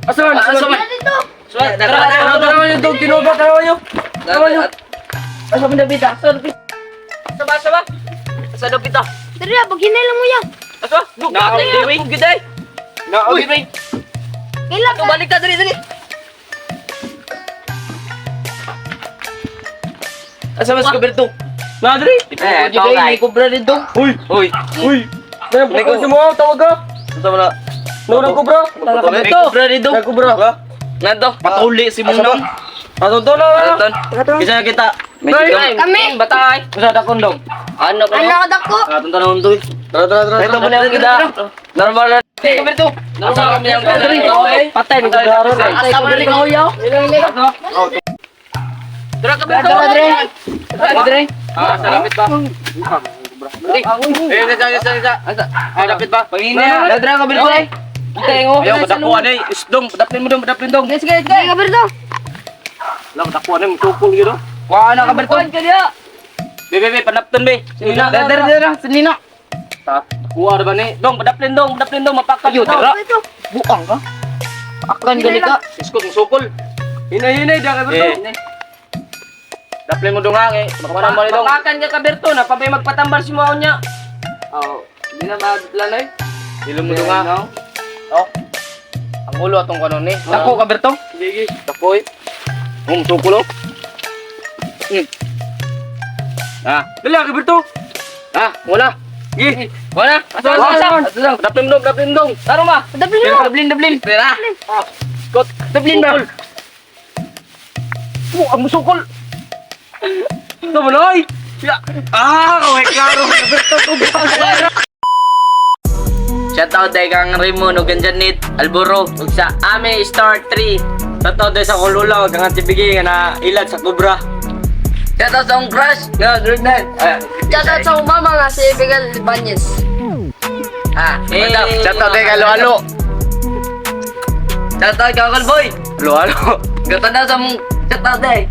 Asa man? Asa man? Dito. Tara, tara, tara, nyo dong. Tinuba, tara nyo. Tara nyo. Asa man David? Asa David? Asa ba? Asa ba? Asa daw pita? Dali, pag hinay lang mo yan. Asa? Naaway. Giday. Naaway. Kailan Ato balik ta dali dali. Asa mas kaberto? Na diri. Eh, Giday, may kubra dito. Uy! Uy. Uy! May kubra mo, tawag ka. Asa man na? No, nang kubra. May kubra dito. May kubra. Nando. Patuli si Munang. Ato to na. Aton. Kisa kita. Kami. Batay. Usa dakon dong. Ano ko? Ano ka dako? Aton tanong to. Tara, tara, tara. Ito mo na kita. Normal na. Kaberto. Normal kami ang Patay ni kubra ron. Asa man ni kahoyaw? Tara kaberto. Dali. Dali. Ah, sa lapit ba? Eh, isa isa isa. Ah, lapit ba? Pangina. Dadra kaberto. Tengo. Ayaw, kadakuan eh. Isdong, padaplin mo dong, padaplin dong. Sige, sige. Kaberto. Lang, kadakuan eh, mutukol yun oh. Wa na kaberto. Be, be, be, panapton be. Sinina. Dadra dadra sinina. Kuha ba ni? Dong, padaplin dong, padaplin dong, mapakat. Ayo, tara. Ito. Buang ka. Akan gani ka. Isko, musukol. Hinay, hinay, da kaberto. Eh. Daplin mo dong ha, eh. Makamanang mo ni dong. Papakan ka kaberto na pabay magpatambal si mao niya. Oh, di na madlanay. Ilong mo dong ha. Oh. Ang ulo atong kanon ni. Dako kaberto. Sige, Dako eh. Oh, musukol oh. Ah, Dali, kaberto. ah, wala. Sige. Wala. Asa asa asa. Daplin dong, daplin dong. Taro ma. Daplin mo. Dablin dablin. Tara. Kot. Dablin ba? Oh, ang musukol. Ito mo, noy. Ah, kaway klaro. Kaberto, kubra. Shout out day kang Raymond ug Janet Alboro ug sa Ame Star 3. Totoo dahil sa kulula, kang tibigi nga na ilad sa kubra. Shout out sa akong crush. Nga, drug na. Shout out sa akong mama nga si Abigail Ibanez. Ah, eh. Shout out kay Alo-Alo. Shout out kay Uncle Boy. Halo, halo. Gata na sa mong shout out day.